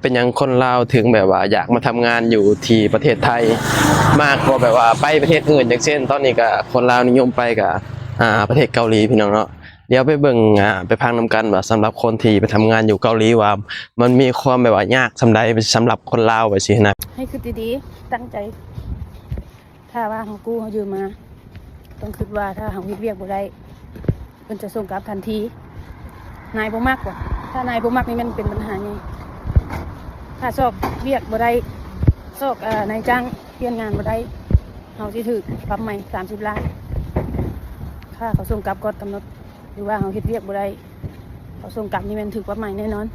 ເປັນຫຍັງຄົນລາວເຖິງແບບວ່າຢາກມາທຳງານຢູ່ທີ່ປະເທດໄທ ມາກກວ່າແບບວ່າໄປປະເທດອື່ນ? ຢ່າງເຊັ່ນ ຕອນນີ້ກະຄົນລາວນິຍົມໄປກະ ອ່າ ປະເທດເກົາຫຼີພີ່ນ້ອງເນາະ. ດຽວໄປເບິ່ງ ອ່າ ໄປຟັງນຳກັນວ່າ ສຳລັບຄົນທີ່ໄປທຳງານຢູ່ເກົາຫຼີວ່າ ມັນມີຄວາມແບບວ່າຍາກສ່ຳໃດ ສຳລັບຄົນລາວແບບຊີ້ນະ. ໃຫ້ຄິດດີໆ ຕັ້ງໃຈ ຖ້າວ່າເຮົາກູ້ເຮົາຢືມມາ ຕ້ອງຄິດວ່າຖ້າເຮົາເຮັດວຽກບໍ່ໄດ້ ເພິ່ນຈະສົ່ງກັບທັນທີ. ນາຍບໍ່ມັກວ່າ ຖ້ານາຍບໍ່ມັກນີ້ແມ່ນເປັນບັນຫາໃຫຍ່. ຖ້າຊອກວຽກບໍ່ໄດ້ ຊອກ ເອີ ນາຍຈ້າງປ່ຽນງານບໍ່ໄດ້ ເຮົາຊິຖືກປັບໃໝສາມສິບລ້ານ. ຖ້າເຂົາສົ່ງກັບກ່ອນກຳນົດ ຫຼືວ່າເຮົາເຮັດວຽກບໍ່ໄດ້ ເຂົາສົ່ງກັບນີ້ແມ່ນຖືກປັບໃໝແນ່ນອນ.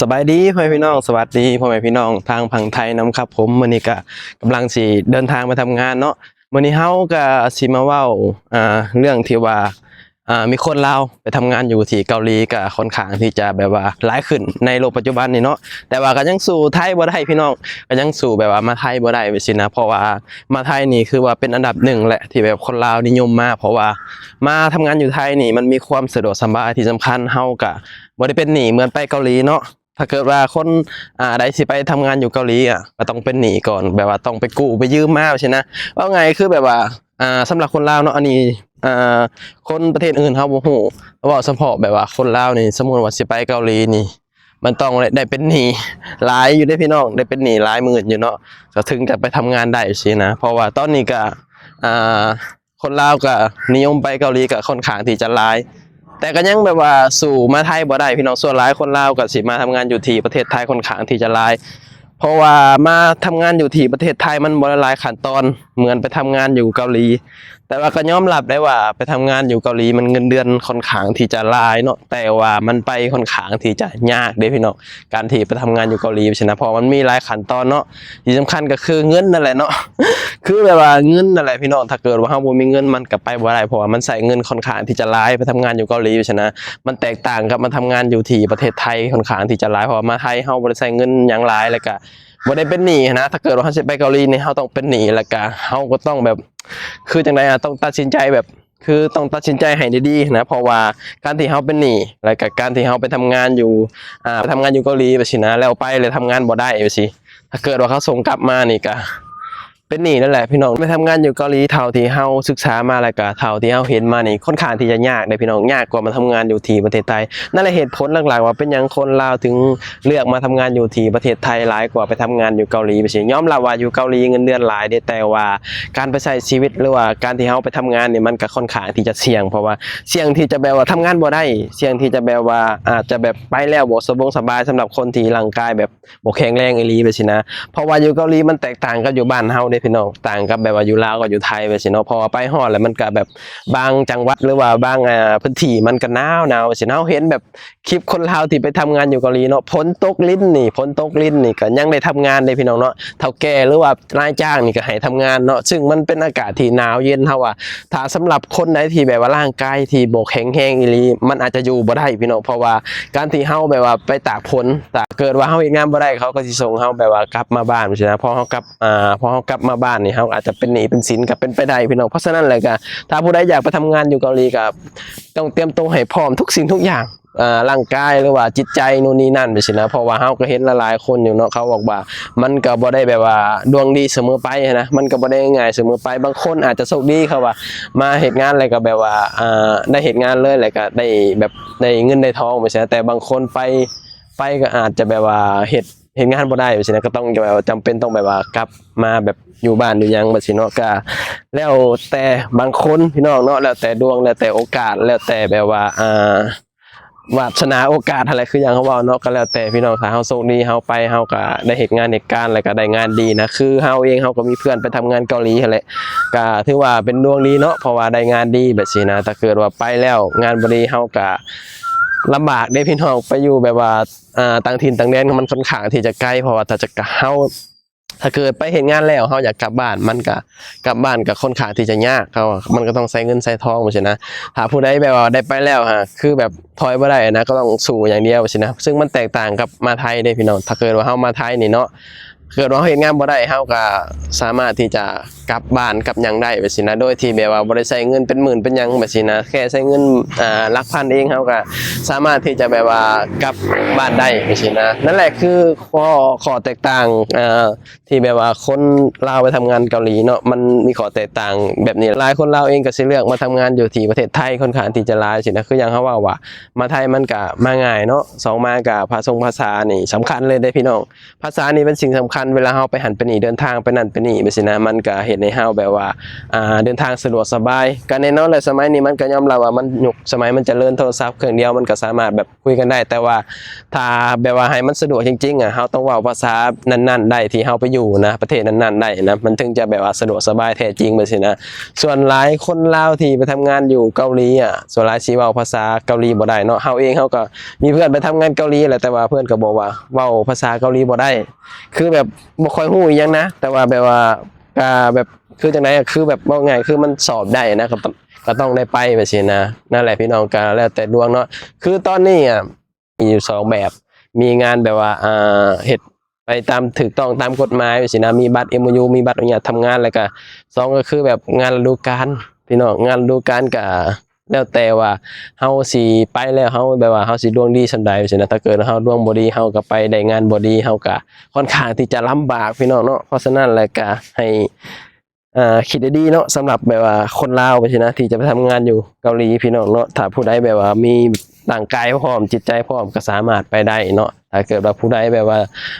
ສະບາຍດີພໍ່ແມ່ພີ່ນ້ອງ ສະຫວັດດີພໍ່ແມ່ພີ່ນ້ອງທາງຝັ່ງໄທນຳຄັບຜົມ. ມື້ນີ້ກະກຳລັງຊິເດີນທາງໄປທຳງານເນາະ. ມື້ນີ້ເຮົາກະຊິມາເວົ້າ ອ່າ ເລື່ອງທີ່ວ່າ ອ່າ ມີຄົນລາວໄປທຳງານຢູ່ທີ່ເກົາຫຼີ ກະຄ່ອນຂ້າງທີ່ຈະແບບວ່າຫຼາຍຂຶ້ນໃນໂລກປັດຈຸບັນນີ້ເນາະ. ແຕ່ວ່າກະຍັງສູ້ໄທບໍ່ໄດ້ພີ່ນ້ອງ ກະຍັງສູ້ແບບວ່າມາໄທບໍ່ໄດ້ແບບຊີ້ນະ. ເພາະວ່າມາໄທນີ້ຄືວ່າເປັນອັນດັບໜຶ່ງແຫຼະ ທີ່ແບບຄົນລາວນິຍົມມາ ເພາະວ່າມາທຳງານຢູ່ໄທນີ້ມັນມີຄວາມສະດວກສະບາຍ ທີ່ສຳຄັນເຮົາກະ ບໍ່ໄດ້ເປັນໜີ້ເໝືອນໄປເກົາຫຼີເນາະ. ຖ້າເກີດວ່າຄົນ ອ່າ ໃດຊິໄປທຳງານຢູ່ເກົາຫຼີອະ ກະຕ້ອງເປັນໜີ້ກ່ອນ ແບບວ່າຕ້ອງໄປກູ້ໄປຢືມມາຊີ້ນະ. ເວົ້າງ່າຍຄືແບບວ່າ ອ່າ ສຳລັບຄົນລາວເນາະ ອັນນີ້ ອ່າ ຄົນປະເທດອື່ນເຮົາບໍ່ຮູ້ ເວົ້າສະເພາະແບບວ່າຄົນລາວນີ້ ສົມມຸດວ່າຊິໄປເກົາຫຼີນີ້ ມັນຕ້ອງໄດ້ ໄດ້ເປັນໜີ້ຫຼາຍຢູ່ເດ້ພີ່ນ້ອງ ໄດ້ເປັນໜີ້ຫຼາຍໝື່ນຢູ່ເນາະ ກະເຖິງຈະໄປທຳງານໄດ້ຊີ້ນະ. ເພາະວ່າຕອນນີ້ກະ ອ່າ ຄົນລາວກະນິຍົມໄປເກົາຫຼີກະຄ່ອນຂ້າງທີ່ຈະຫຼາຍ ແຕ່ກະຍັງແບບວ່າສູ້ມາໄທບໍ່ໄດ້ພີ່ນ້ອງ. ສ່ວນຫຼາຍຄົນລາວກະຊິມາທຳງານຢູ່ທີ່ປະເທດໄທຄ່ອນຂ້າງທີ່ຈະຫຼາຍ ເພາະວ່າມາທຳງານຢູ່ທີ່ປະເທດໄທມັນບໍ່ໄດ້ຫຼາຍຂັ້ນຕອນເໝືອນໄປທຳງານຢູ່ເກົາຫຼີ. ແຕ່ວ່າກະຍອມຮັບໄດ້ວ່າໄປທຳງານຢູ່ເກົາຫຼີມັນເງິນເດືອນຄ່ອນຂ້າງທີ່ຈະຫຼາຍເນາະ ແຕ່ວ່າມັນໄປຄ່ອນຂ້າງທີ່ຈະຍາກເດ້ພີ່ນ້ອງ ການທີ່ໄປທຳງານຢູ່ເກົາຫຼີຊີ້ນະ. ເພາະວ່າມັນມີຫຼາຍຂັ້ນຕອນເນາະ ທີ່ສຳຄັນກະຄືເງິນນັ້ນແຫຼະເນາະ ຄືແບບວ່າເງິນນັ້ນແຫຼະພີ່ນ້ອງ. ຖ້າເກີດວ່າເຮົາບໍ່ມີເງິນມັນກະໄປບໍ່ໄດ້ ເພາະວ່າມັນໃຊ້ເງິນຄ່ອນຂ້າງທີ່ຈະຫຼາຍ ໄປທຳງານຢູ່ເກົາຫຼີຊີ້ນະ. ມັນແຕກຕ່າງກັບມາທຳງານຢູ່ທີ່ປະເທດໄທຄ່ອນຂ້າງທີ່ຈະຫຼາຍ ເພາະວ່າມາໄທເຮົາບໍ່ໄດ້ໃຊ້ເງິນຫຍັງຫຼາຍ ແລ້ວກະບໍ່ໄດ້ເປັນໜີ້ຫັ້ນນະ. ຖ້າເກີດວ່າເຮົາຊິໄປເກົາຫຼີນີ້ ເຮົາຕ້ອງເປັນໜີ້ ແລ້ວກະເຮົາກະຕ້ອງແບບ ຄືຈັ່ງໃດອະ ຕ້ອງຕັດສິນໃຈແບບ ຄືຕ້ອງຕັດສິນໃຈໃຫ້ດີໆນະ. ເພາະວ່າການທີ່ເຮົາເປັນໜີ້ ແລ້ວກະການທີ່ເຮົາໄປທຳງານຢູ່ ອ່າ ໄປທຳງານຢູ່ເກົາຫຼີແບບຊີ້ນະ ແລ້ວໄປແລ້ວທຳງານບໍ່ໄດ້ແບບຊີ້ ຖ້າເກີດວ່າເຂົາສົ່ງກັບມານີ້ກະເປັນໜີ້ນັ້ນແຫຼະພີ່ນ້ອງ. ໄປທຳງານຢູ່ເກົາຫຼີ ເທົ່າທີ່ເຮົາສຶກສາມາ ແລ້ວກະເທົ່າທີ່ເຮົາເຫັນມານີ້ ຄ່ອນຂ້າງທີ່ຈະຍາກເດ້ພີ່ນ້ອງ ຍາກກວ່າມາທຳງານຢູ່ທີ່ປະເທດໄທ. ນັ້ນແຫຼະເຫດຜົນຫຼັກໆວ່າເປັນຫຍັງຄົນລາວເຖິງເລືອກມາທຳງານຢູ່ທີ່ປະເທດໄທຫຼາຍກວ່າໄປທຳງານຢູ່ເກົາຫຼີແບບຊີ້. ຍອມຮັບວ່າຢູ່ເກົາຫຼີເງິນເດືອນຫຼາຍເດ້ ແຕ່ວ່າ ການໄປໃຊ້ຊີວິດ ຫຼືວ່າການທີ່ເຮົາໄປທຳງານນີ້ ມັນກະຄ່ອນຂ້າງທີ່ຈະສ່ຽງ ເພາະວ່າສ່ຽງທີ່ຈະແບບວ່າທຳງານບໍ່ໄດ້ ສ່ຽງທີ່ຈະແບບວ່າອາດຈະແບບໄປແລ້ວບໍ່ສະບົງສະບາຍ ສຳລັບຄົນທີ່ຮ່າງກາຍແບບບໍ່ແຂງແຮງອີ່ຫຼີແບບຊີ້ນະ. ເພາະວ່າຢູ່ເກົາຫຼີມັນແຕກຕ່າງກັບຢູ່ບ້ານເຮົາເດ້ພີ່ນ້ອງ ຕ່າງກັບແບບວ່າຢູ່ລາວກັບຢູ່ໄທແບບຊີ້ເນາະ. ເພາະວ່າໄປຮອດແລ້ວມັນກະແບບ ບາງຈັງຫວັດ ຫຼືວ່າບາງ ອ່າ ພື້ນທີ່ມັນກະໜາວໆແບບຊີ້ນະ. ເຮົາເຫັນແບບ ຄລິບຄົນລາວທີ່ໄປທຳງານຢູ່ເກົາຫຼີເນາະ ຝົນຕົກລິນນີ້ ຝົນຕົກລິນນີ້ກະຍັງໄດ້ທຳງານເດ້ພີ່ນ້ອງເນາະ ເຖົ້າແກ່ ຫຼືວ່ານາຍຈ້າງນີ້ກະໃຫ້ທຳງານເນາະ. ຊຶ່ງມັນເປັນອາກາດທີ່ໜາວເຢັນ ເຮົາວ່າ ຖ້າສຳລັບຄົນໃດທີ່ແບບວ່າຮ່າງກາຍທີ່ບໍ່ແຂງແຮງອີ່ຫຼີ ມັນອາດຈະຢູ່ບໍ່ໄດ້ພີ່ນ້ອງ. ເພາະວ່າການທີ່ເຮົາແບບວ່າໄປຕາກຝົນ ຖ້າເກີດວ່າເຮົາເຮັດງານບໍ່ໄດ້ ເຂົາກະຊິສົ່ງເຮົາແບບວ່າກັບມາບ້ານຊີ້ນະ. ພໍເຮົາກັບ ອ່າ ພໍເຮົາກັບມາບ້ານນີ້ ເຮົາອາດຈະເປັນໜີ້ເປັນສິນກະເປັນໄປໄດ້ພີ່ນ້ອງ. ເພາະສະນັ້ນແລ້ວກະ ຖ້າຜູ້ໃດຢາກໄປທຳງານຢູ່ເກົາຫຼີກະ ຕ້ອງຕຽມໂຕໃຫ້ພ້ອມທຸກສິ່ງທຸກຢ່າງ ອ່າ ຮ່າງກາຍ ຫຼືວ່າຈິດໃຈ ໂນ່ນນີ້ນັ້ນແບບຊີ້ນະ. ເພາະວ່າເຮົາກະເຫັນຫຼາຍໆຄົນຢູ່ເນາະ ເຂົາບອກວ່າມັນກະບໍ່ໄດ້ແບບວ່າດວງດີສະເໝີໄປຫັ້ນນະ ມັນກະບໍ່ໄດ້ງ່າຍສະເໝີໄປ. ບາງຄົນອາດຈະໂຊກດີ ເຂົາວ່າມາເຮັດງານແລ້ວກະແບບວ່າ ອ່າ ໄດ້ເຮັດງານເລີຍ ແລ້ວກະໄດ້ແບບໄດ້ເງິນໄດ້ທອງແບບຊີ້ນະ. ແຕ່ບາງຄົນໄປ ໄປກະອາດຈະແບບວ່າເຮັດ ເຮັດງານບໍ່ໄດ້ແບບຊີ້ນະ ກະຕ້ອງແບບວ່າຈຳເປັນຕ້ອງແບບວ່າກັບມາແບບຢູ່ບ້ານຢູ່ຫຍັງແບບຊີ້ເນາະ. ກະແລ້ວແຕ່ບາງຄົນພີ່ນ້ອງເນາະ ແລ້ວແຕ່ດວງ ແລ້ວແຕ່ໂອກາດ ແລ້ວແຕ່ແບບວ່າ ອ່າ ວາດສະໜາໂອກາດຫັ້ນແຫຼະ ຄືຢ່າງເຮົາເວົ້າເນາະ. ກະແລ້ວແຕ່ພີ່ນ້ອງ ຖ້າເຮົາໂຊກດີ ເຮົາໄປ ເຮົາກະໄດ້ເຮັດງານເຮັດການ ແລ້ວກະໄດ້ງານດີນະ. ຄືເຮົາເອງ ເຮົາກະມີເພື່ອນໄປທຳງານເກົາຫຼີຫັ້ນແຫຼະ ກະຖືວ່າເປັນດວງດີເນາະ ເພາະວ່າໄດ້ງານດີແບບຊີ້ນະ. ຖ້າເກີດວ່າໄປແລ້ວງານບໍ່ດີ ເຮົາກະລຳບາກເດ້ພີ່ນ້ອງ ໄປຢູ່ແບບວ່າ ອ່າ ຕ່າງຖິ່ນຕ່າງແດນ ມັນຄ່ອນຂ້າງທີ່ຈະໄກ ເພາະວ່າຖ້າຈະ ເຮົາ ຖ້າເກີດໄປເຮັດງານແລ້ວ ເຮົາຢາກກັບບ້ານ ມັນກະ ກັບບ້ານກະຄ່ອນຂ້າງທີ່ຈະຍາກ ເຮົາ ມັນກະຕ້ອງໃຊ້ເງິນໃຊ້ທອງແບບຊີ້ນະ. ຖ້າຜູ້ໃດແບບວ່າໄດ້ໄປແລ້ວຫາ ຄືແບບຖອຍບໍ່ໄດ້ນະ ກະຕ້ອງສູ້ຢ່າງດຽວຊີ້ນະ. ຊຶ່ງມັນແຕກຕ່າງກັບມາໄທເດ້ພີ່ນ້ອງ ຖ້າເກີດວ່າເຮົາມາໄທນີ້ເນາະ ເກີດວ່າເຮົາເຮັດງານບໍ່ໄດ້ ເຮົາກໍສາມາດທີ່ຈະກັບບ້ານກັບຫຍັງໄດ້ແບບຊີ້ນະ ໂດຍທີ່ແບບວ່າບໍ່ໄດ້ໃຊ້ເງິນເປັນໝື່ນເປັນຫຍັງແບບຊີ້ນະ ແຄ່ໃຊ້ເງິນ ອ່າ ຫຼັກພັນເອງ ເຮົາກໍສາມາດທີ່ຈະແບບວ່າກັບບ້ານໄດ້ແບບຊີ້ນະ. ນັ້ນແຫຼະຄືຂໍ້ ຂໍ້ແຕກຕ່າງ ອ່າ ທີ່ແບບວ່າຄົນລາວໄປທຳງານເກົາຫຼີເນາະ ມັນມີຂໍ້ແຕກຕ່າງແບບນີ້. ຫຼາຍຄົນລາວເອງກໍຊິເລືອກມາທຳງານຢູ່ທີ່ປະເທດໄທຄ່ອນຂ້າງທີ່ຈະຫຼາຍຊີ້ນະ ຄືຢ່າງເຮົາເວົ້າວ່າມາໄທມັນກໍມາງ່າຍເນາະ ສອງມາກໍພາສ- ພາສານີ້ສຳຄັນເລີຍເດ້ພີ່ນ້ອງ. ພາສານີ້ເປັນສິ່ງສຳຄັນ ເວລາເຮົາໄປຫັ້ນໄປນີ້ ເດີນທາງໄປນັ້ນໄປນີ້ແບບຊີ້ນະ ມັນກໍເຮັດໃຫ້ເຮົາແບບວ່າ ອ່າ ເດີນທາງສະດວກສະບາຍ. ກໍແນ່ນອນແຫຼະ ສະໄໝນີ້ມັນກໍຍອມຮັບວ່າມັນຍຸກສະໄໝມັນຈະເລີນ ໂທລະສັບເຄື່ອງດຽວມັນກໍສາມາດແບບ ຄຸຍກັນໄດ້ ແຕ່ວ່າຖ້າແບບວ່າໃຫ້ມັນສະດວກຈິງໆ ອະ ເຮົາຕ້ອງເວົ້າພາສານັ້ນໆໄດ້ ທີ່ເຮົາໄປຢູ່ນະ ປະເທດນັ້ນໆໄດ້ນະ ມັນເຖິງຈະແບບວ່າສະດວກສະບາຍແທ້ຈິງແບບຊີ້ນະ. ສ່ວນຫຼາຍຄົນລາວທີ່ໄປທຳງານຢູ່ເກົາຫຼີ ອະ ສ່ວນຫຼາຍຊິເວົ້າພາສາເກົາຫຼີບໍ່ໄດ້ເນາະ. ເຮົາເອງເຮົາກໍມີເພື່ອນໄປທຳງານເກົາຫຼີແຫຼະ ແຕ່ວ່າເພື່ອນກໍບອກວ່າເວົ້າພາສາເກົາຫຼີບໍ່ໄດ້ ຄືແບບບໍ່ຄ່ອຍຮູ້ອີ່ຫຍັງນະ ແຕ່ວ່າແບບວ່າ ກະແບບ ຄືຈັ່ງໃດ ຄືແບບເວົ້າງ່າຍ ຄືມັນສອບໄດ້ນະ ກໍຕ້ອງ ກໍຕ້ອງໄດ້ໄປແບບຊີ້ນະ. ນັ້ນແຫຼະພີ່ນ້ອງ ກໍແລ້ວແຕ່ດວງເນາະ. ຄືຕອນນີ້ ອະ ມີຢູ່ສອງແບບ ມີງານແບບວ່າ ອ່າ ເຮັດໄປຕາມຖືກຕ້ອງຕາມກົດໝາຍແບບຊີ້ນະ ມີບັດເອັມໂອຢູ ມີບັດອະນຸຍາດທຳງານ ແລ້ວກະສອງກໍຄືແບບງານລະດູການພີ່ນ້ອງ. ງານລະດູການກະແລ້ວແຕ່ວ່າເຮົາຊິໄປແລ້ວ ເຮົາແບບວ່າເຮົາຊິດວງດີສ່ຳໃດແບບຊີ້ນະ. ຖ້າເກີດວ່າເຮົາດວງບໍ່ດີ ເຮົາກໍໄປໄດ້ງານບໍ່ດີ ເຮົາກໍຄ່ອນຂ້າງທີ່ຈະລຳບາກພີ່ນ້ອງເນາະ. ເພາະສະນັ້ນແລ້ວກະໃຫ້ ອ່າ ຄິດໃຫ້ດີເນາະ ສຳລັບແບບວ່າຄົນລາວຈັ່ງຊີ້ນະ ທີ່ຈະໄປທຳງານຢູ່ເກົາຫຼີພີ່ນ້ອງເນາະ. ຖ້າຜູ້ໃດແບບວ່າມີຮ່າງກາຍພ້ອມ ຈິດໃຈພ້ອມ ກໍສາມາດໄປໄດ້ເນາະ. ຖ້າເກີດວ່າຜູ້ໃດແບບວ່າ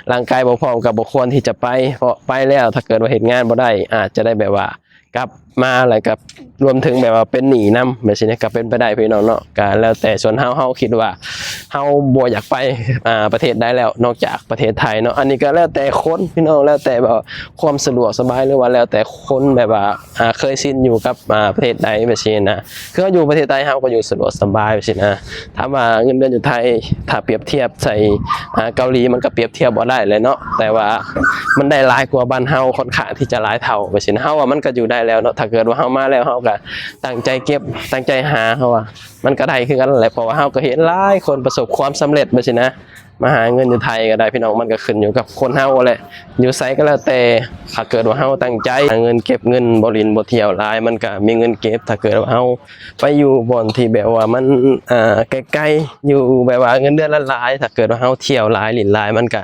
ຮ່າງກາຍບໍ່ພ້ອມ ກໍບໍ່ຄວນທີ່ຈະໄປ ເພາະໄປແລ້ວ ຖ້າເກີດວ່າເຮັດງານບໍ່ໄດ້ ອາດຈະໄດ້ແບບວ່າກັບມາ ແລ້ວກໍລວມເຖິງແບບວ່າເປັນໜີ້ນຳແບບຊີ້ນະ ກໍເປັນໄປໄດ້ພີ່ນ້ອງເນາະ. ກໍແລ້ວແຕ່ສ່ວນເຮົາ ເຮົາຄິດວ່າເຮົາບໍ່ຢາກໄປ ອ່າ ປະເທດໃດແລ້ວ ນອກຈາກປະເທດໄທເນາະ. ອັນນີ້ກໍແລ້ວແຕ່ຄົນພີ່ນ້ອງ ແລ້ວແຕ່ແບບ ຄວາມສະດວກສະບາຍ ຫຼືວ່າແລ້ວແຕ່ຄົນແບບວ່າ ອ່າ ເຄີຍຊິນຢູ່ກັບ ອ່າ ປະເທດໃດແບບຊີ້ນະ. ຄືເຮົາຢູ່ປະເທດໄທ ເຮົາກໍຢູ່ສະດວກສະບາຍແບບຊີ້ນະ. ຖາມວ່າເງິນເດືອນຢູ່ໄທ ຖ້າປຽບທຽບໃສ່ ອ່າ ເກົາຫຼີ ມັນກໍປຽບທຽບບໍ່ໄດ້ແຫຼະເນາະ ແຕ່ວ່າມັນໄດ້ຫຼາຍກວ່າບ້ານເຮົາ ຄ່ອນຂ້າງທີ່ຈະຫຼາຍເທົ່າແບບຊີ້ນະ. ເຮົາວ່າມັນກໍຢູ່ໄດ້ແລ້ວເນາະ ຖ້າເກີດວ່າເຮົາມາແລ້ວ ເຮົາກໍຕັ້ງໃຈເກັບ ຕັ້ງໃຈຫາ ເຮົາວ່າມັນກໍໄດ້ຄືກັນແຫຼະ ເພາະວ່າເຮົາກໍເຫັນຫຼາຍຄົນປະສົບຄວາມສຳເລັດແບບຊີ້ນະ. ມາຫາເງິນຢູ່ໄທກໍໄດ້ພີ່ນ້ອງ ມັນກໍຂຶ້ນຢູ່ກັບຄົນເຮົາແຫຼະ ຢູ່ໃສກໍແລ້ວແຕ່. ຖ້າເກີດວ່າເຮົາຕັ້ງໃຈຫາເງິນ ເກັບເງິນ ບໍ່ຫຼິ້ນບໍ່ທ່ຽວຫຼາຍ ມັນກໍມີເງິນເກັບ. ຖ້າເກີດວ່າເຮົາໄປຢູ່ບ່ອນທີ່ແບບວ່າມັນ ອ່າ ໄກໆ ຢູ່ແບບວ່າເງິນເດືອນຫຼາຍໆ ຖ້າເກີດວ່າເຮົາທ່ຽວຫຼາຍ ຫຼິ້ນຫຼາຍ ມັນກໍ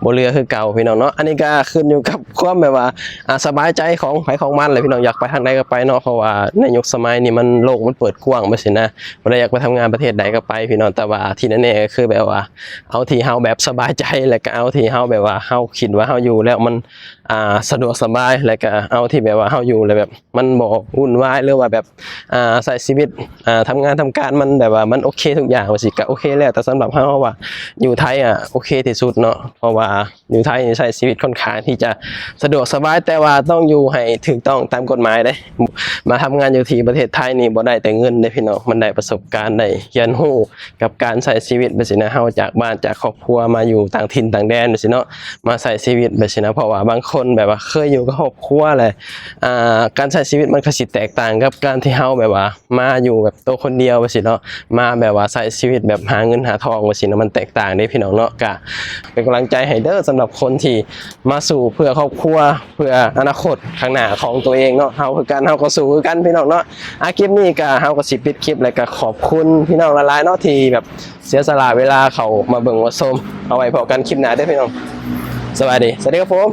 ບໍ່ເຫຼືອຄືເກົ່າພີ່ນ້ອງເນາະ. ອັນນີ້ກໍຂຶ້ນຢູ່ກັບຄວາມແບບວ່າ ອ່າ ສະບາຍໃຈຂອງໃຜຂອງມັນແຫຼະພີ່ນ້ອງ ຢາກໄປທາງໃດກໍໄປເນາະ. ເພາະວ່າໃນຍຸກສະໄໝນີ້ ມັນ ໂລກມັນເປີດກວ້າງແບບຊີ້ນະ ຜູ້ໃດຢາກໄປທຳງານປະເທດໃດກໍໄປພີ່ນ້ອງ. ແຕ່ວ່າທີ່ແນ່ໆກໍຄືແບບວ່າ ເອົາທີ່ເຮົາແບບສະບາຍໃຈ ແລ້ວກໍເອົາທີ່ເຮົາແບບວ່າເຮົາຄິດວ່າເຮົາຢູ່ແລ້ວມັນ ອ່າ ສະດວກສະບາຍ ແລ້ວກໍເອົາທີ່ແບບວ່າເຮົາຢູ່ແລ້ວແບບມັນບໍ່ວຸ່ນວາຍ ຫຼືວ່າແບບ ອ່າ ໃຊ້ຊີວິດ ອ່າ ທຳງານທຳການມັນແບບວ່າມັນໂອເຄທຸກຢ່າງວ່າຊີ້ ກໍໂອເຄແລ້ວ. ແຕ່ສຳລັບເຮົາ ເຮົາວ່າຢູ່ໄທອະໂອເຄທີ່ສຸດເນາະ ເພາະວ່າຢູ່ໄທນີ້ໃຊ້ຊີວິດຄ່ອນຂ້າງທີ່ຈະສະດວກສະບາຍ ແຕ່ວ່າຕ້ອງຢູ່ໃຫ້ຖືກຕ້ອງຕາມກົດໝາຍເດ້. ມາທຳງານຢູ່ທີ່ປະເທດໄທນີ້ບໍ່ໄດ້ແຕ່ເງິນເດ້ພີ່ນ້ອງ ມັນໄດ້ປະສົບການ ໄດ້ຮຽນຮູ້ ກັບການໃຊ້ຊີວິດແບບຊີ້ນະ ເຮົາຈາກບ້ານຈາກຄອບຄົວມາຢູ່ຕ່າງຖິ່ນຕ່າງແດນແບບຊີ້ເນາະ ມາໃຊ້ຊີວິດແບບຊີ້ນະ. ເພາະວ່າບາງຄົນແບບວ່າເຄີຍຢູ່ກັບຄອບຄົວແຫຼະ ອ່າ ການໃຊ້ຊີວິດມັນກໍຊິແຕກຕ່າງກັບການທີ່ເຮົາແບບວ່າມາຢູ່ແບບໂຕຄົນດຽວແບບຊີ້ເນາະ ມາແບບວ່າໃຊ້ຊີວິດແບບຫາເງິນຫາທອງແບບຊີ້ນະ ມັນແຕກຕ່າງເດ້ພີ່ນ້ອງເນາະ. ກະເປັນກຳລັງໃຈໃຫ້ເດີ ສຳລັບຄົນທີ່ມາສູ້ເພື່ອຄອບຄົວ ເພື່ອອະນາຄົດຂ້າງໜ້າຂອງຕົວເອງເນາະ. ເຮົາຄືກັນ ເຮົາກໍສູ້ຄືກັນພີ່ນ້ອງເນາະ. ອາ ຄລິບນີ້ກະ ເຮົາກໍຊິປິດຄລິບ ແລ້ວກະຂອບຄຸນພີ່ນ້ອງຫຼາຍໆເນາະ ທີ່ແບບເສຍສະຫຼະເວລາເຂົ້າມາເບິ່ງມາຊົມ. ເອົາໄວ້ພໍ້ກັນຄລິບໜ້າເດີພີ່ນ້ອງ. ສະບາຍດີ ສະຫວັດດີຄັບຜົມ.